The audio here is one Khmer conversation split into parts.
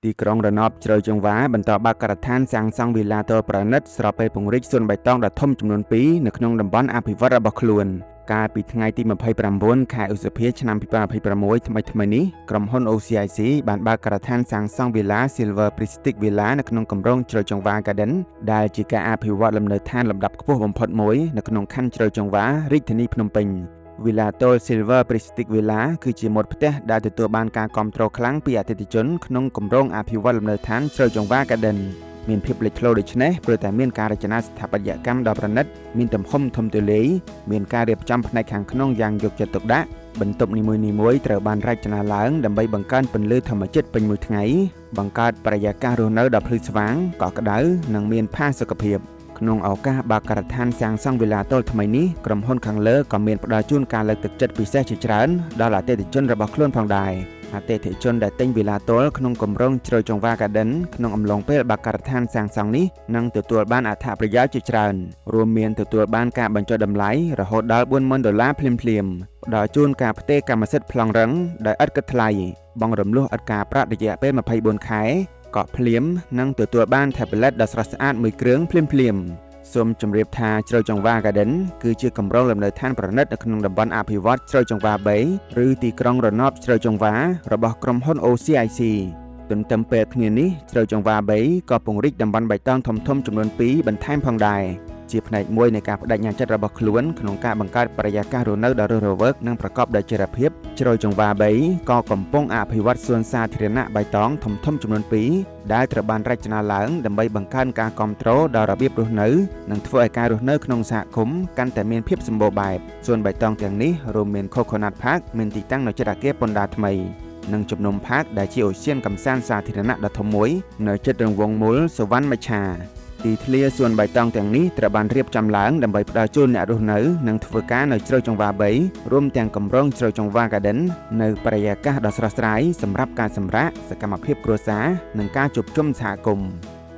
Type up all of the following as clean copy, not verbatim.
ទីក្រុងរណបជ្រោយចង្វាបន្តបើកការដ្ឋានសាងសង់វីឡាទោលប្រណិតស្របពេលពង្រីកសួនបៃតងដ៏ធំចំនួន2នៅក្នុងតំបន់អភិវឌ្ឍរបស់ខ្លួនកាលពីថ្ងៃទី29ខែឧសភាឆ្នាំ2026ថ្មីថ្មីនេះក្រុមហ៊ុន OCIC បានបើកការដ្ឋានសាងសង់វីឡា Silver Prestige Villa នៅក្នុងគម្រោងជ្រោយចង្វា Garden ដែលជាការអភិវឌ្ឍលំនៅឋានលំដាប់ខ្ពស់បំផុតមួយនៅក្នុងខណ្ឌជ្រោយចង្វារាជធានីភ្នំពេញ វីឡាទោល Silver Prestige Villa គឺជាម៉ូដផ្ទះដែលទទួលបានការគាំទ្រខ្លាំងពីអតិថិជនក្នុងគម្រោងអភិវឌ្ឍលំនៅឋានជ្រោយចង្វា Garden មានភាពលេចធ្លោដូចនេះព្រោះតែមានការរចនាស្ថាបត្យកម្មដ៏ប្រណិតមានទំហំធំទូលាយមានការរៀបចំផ្នែកខាងក្នុងយ៉ាងយកចិត្តទុកដាក់បន្ទប់នីមួយៗត្រូវបានរចនាឡើងដើម្បីបង្កើនពន្លឺធម្មជាតិពេញមួយថ្ងៃបង្កើតបរិយាកាសរស់នៅដ៏ភ្លឺស្វាងកក់ក្ដៅនិងមានផាសុកភាពក្នុងឱកាសបើកការដ្ឋានសាងសង់វីឡាទោលថ្មីនេះក្រុមហ៊ុនខាងលើក៏មានផ្ដល់ជូនការលើកទឹកចិត្តពិសេសជាច្រើនដល់អតិថិជនរបស់ខ្លួនផងដែរអតិថិជនដែលទិញវីឡាទោលក្នុងគម្រោងជ្រោយចង្វា Garden ក្នុងអំឡុងពេលបើកការដ្ឋានសាងសង់នេះនឹងទទួលបានអត្ថប្រយោជន៍ជាច្រើនរួមមានទទួលបានការបញ្ចុះតម្លៃរហូតដល់40,000ដុល្លារភ្លាមៗផ្ដល់ជូនការផ្ទេរកម្មសិទ្ធិប្លង់រឹងដោយឥតគិតថ្លៃបង់រំលោះឥតការប្រាក់រយៈពេល24ខែកក់ភ្លាមនិងទទួលបាន tablet ដ៏ស្រស់ស្អាតមួយគ្រឿងភ្លាមៗសូមជម្រាបថាជ្រោយចង្វា Garden គឺជាគម្រោងលំនៅឋានប្រណិតនៅក្នុងតំបន់អភិវឌ្ឍជ្រោយចង្វា3ឬទីក្រុងរណបជ្រោយចង្វារបស់ក្រុមហ៊ុន OCIC ទន្ទឹមពេលគ្នានេះជ្រោយចង្វា3ក៏ពង្រីកតំបន់បៃតងធំៗចំនួន2បន្ថែមផងដែរជាផ្នែកមួយនៃការបដិញ្ញាចិត្តរបស់ខ្លួនក្នុងការបង្កើតបរិយាកាសរស់នៅដ៏រស់រវើកនិងប្រកបដោយចីរភាពជ្រោយចង្វា3ក៏កំពុងអភិវឌ្ឍសួនសាធារណៈបៃតងធំៗចំនួន2ដែលត្រូវបានរចនាឡើងដើម្បីបង្កើនការគាំទ្រដល់របៀបរស់នៅនិងធ្វើឲ្យការរស់នៅក្នុងសហគមន៍កាន់តែមានភាពសម្បូរបែបសួនបៃតងទាំងនេះរួមមាន Coconut Park មានទីតាំងនៅជិតអគារពន្ធដារថ្មីនិងជំនុំ Park ដែលជាឧទ្យានកម្សាន្តសាធារណៈដ៏ធំមួយនៅជិតរង្វង់មូលសុវណ្ណមច្ឆាទីធ្លាសួនបៃតងទាំងនេះត្រូវបានរៀបចំឡើងដើម្បីផ្ដល់ជូនអ្នករស់នៅនិងធ្វើការនៅជ្រោយចង្វា3រួមទាំងគម្រោងជ្រោយចង្វា Garden នៅបរិយាកាសដ៏ស្រស់ស្រាយសម្រាប់ការសម្រាកសកម្មភាពគ្រួសារនិងការជួបជុំសហគមន៍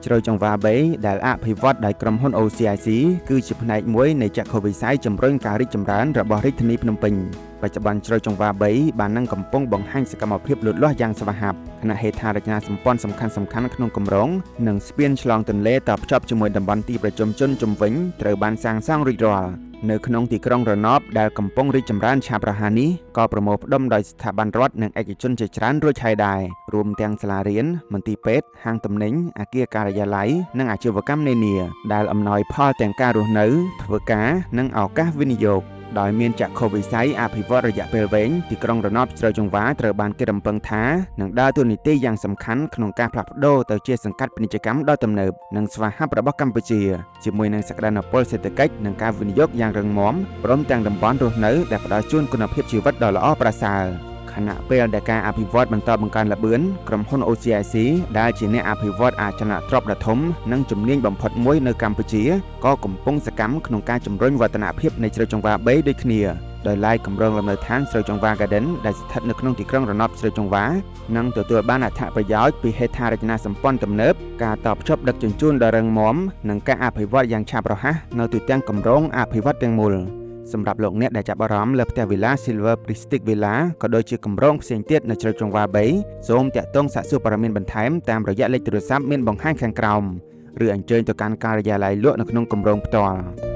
ជ្រោយចង្វា3ដែលអភិវឌ្ឍដោយក្រុមហ៊ុន OCIC គឺជាផ្នែកមួយនៃចក្ខុវិស័យជំរុញការរីកចម្រើនរបស់រាជធានីភ្នំពេញបច្ចុប្បន្នជ្រោយចង្វា3បាននឹងកំពុងបង្ហាញសកម្មភាពលូតលាស់យ៉ាងស្វាហាប់ខណៈហេដ្ឋារចនាសម្ព័ន្ធសំខាន់ៗក្នុងគម្រោងនិងស្ពានឆ្លងទន្លេតភ្ជាប់ជាមួយតំបន់ទីប្រជុំជនជុំវិញត្រូវបានសាងសង់រួចរាល់នៅក្នុងទីក្រុងរណបដែលកំពុងរីកចម្រើនឆាប់រហ័សនេះក៏ប្រមូលផ្ដុំដោយស្ថាប័នរដ្ឋនិងឯកជនជាច្រើនរួចហើយដែររួមទាំងសាលារៀនមន្ទីរពេទ្យហាងទំនិញអគារការិយាល័យនិងអាជីវកម្មនានាដែលអំណោយផលទាំងការរស់នៅធ្វើការនិងឱកាសវិនិយោគដោយមានចក្ខុវិស័យអភិវឌ្ឍរយៈពេលវែងទីក្រុងរណបជ្រោយចង្វាត្រូវបានគេរំពឹងថានឹងដើរតួនាទីយ៉ាងសំខាន់ក្នុងការផ្លាស់ប្ដូរទៅជាសង្កាត់ពាណិជ្ជកម្មដ៏ទំនើបនិងស្វាហាប់របស់កម្ពុជាជាមួយនឹងសក្តានុពលសេដ្ឋកិច្ចនិងការវិនិយោគយ៉ាងរឹងមាំព្រមទាំងតំបន់រស់នៅដែលផ្ដល់ជូនគុណភាពជីវិតដ៏ល្អប្រសើរខណៈពេលដែលការអភិវឌ្ឍបន្តបង្កើនល្បឿនក្រុមហ៊ុន OCIC ដែលជាអ្នកអភិវឌ្ឍអចលនទ្រព្យដ៏ធំនិងជំនាញបំផុតមួយនៅកម្ពុជាក៏កំពុងសកម្មក្នុងការជំរុញវឌ្ឍនភាពនៃជ្រោយចង្វា3ដូចគ្នាដោយឡែកគម្រោងលំនៅឋានជ្រោយចង្វា Garden ដែលស្ថិតនៅក្នុងទីក្រុងរណបជ្រោយចង្វានឹងទទួលបានអត្ថប្រយោជន៍ពីហេដ្ឋារចនាសម្ព័ន្ធទំនើបការតភ្ជាប់ដឹកជញ្ជូនដ៏រឹងមាំនិងការអភិវឌ្ឍយ៉ាងឆាប់រហ័សនៅទូទាំងគម្រោងអភិវឌ្ឍទាំងមូលសម្រាប់លោកអ្នកដែលចាប់អារម្មណ៍លើផ្ទះវីឡា Silver Prestige Villa ក៏ដូចជាគម្រោងផ្សេងទៀតនៅជ្រោយចង្វា3សូមទាក់ទងសាកសួរព័ត៌មានបន្ថែមតាមរយៈលេខទូរស័ព្ទមានបង្ហាញខាងក្រោមឬអញ្ជើញទៅកាន់ការិយាល័យលក់នៅក្នុងគម្រោងផ្ទាល់។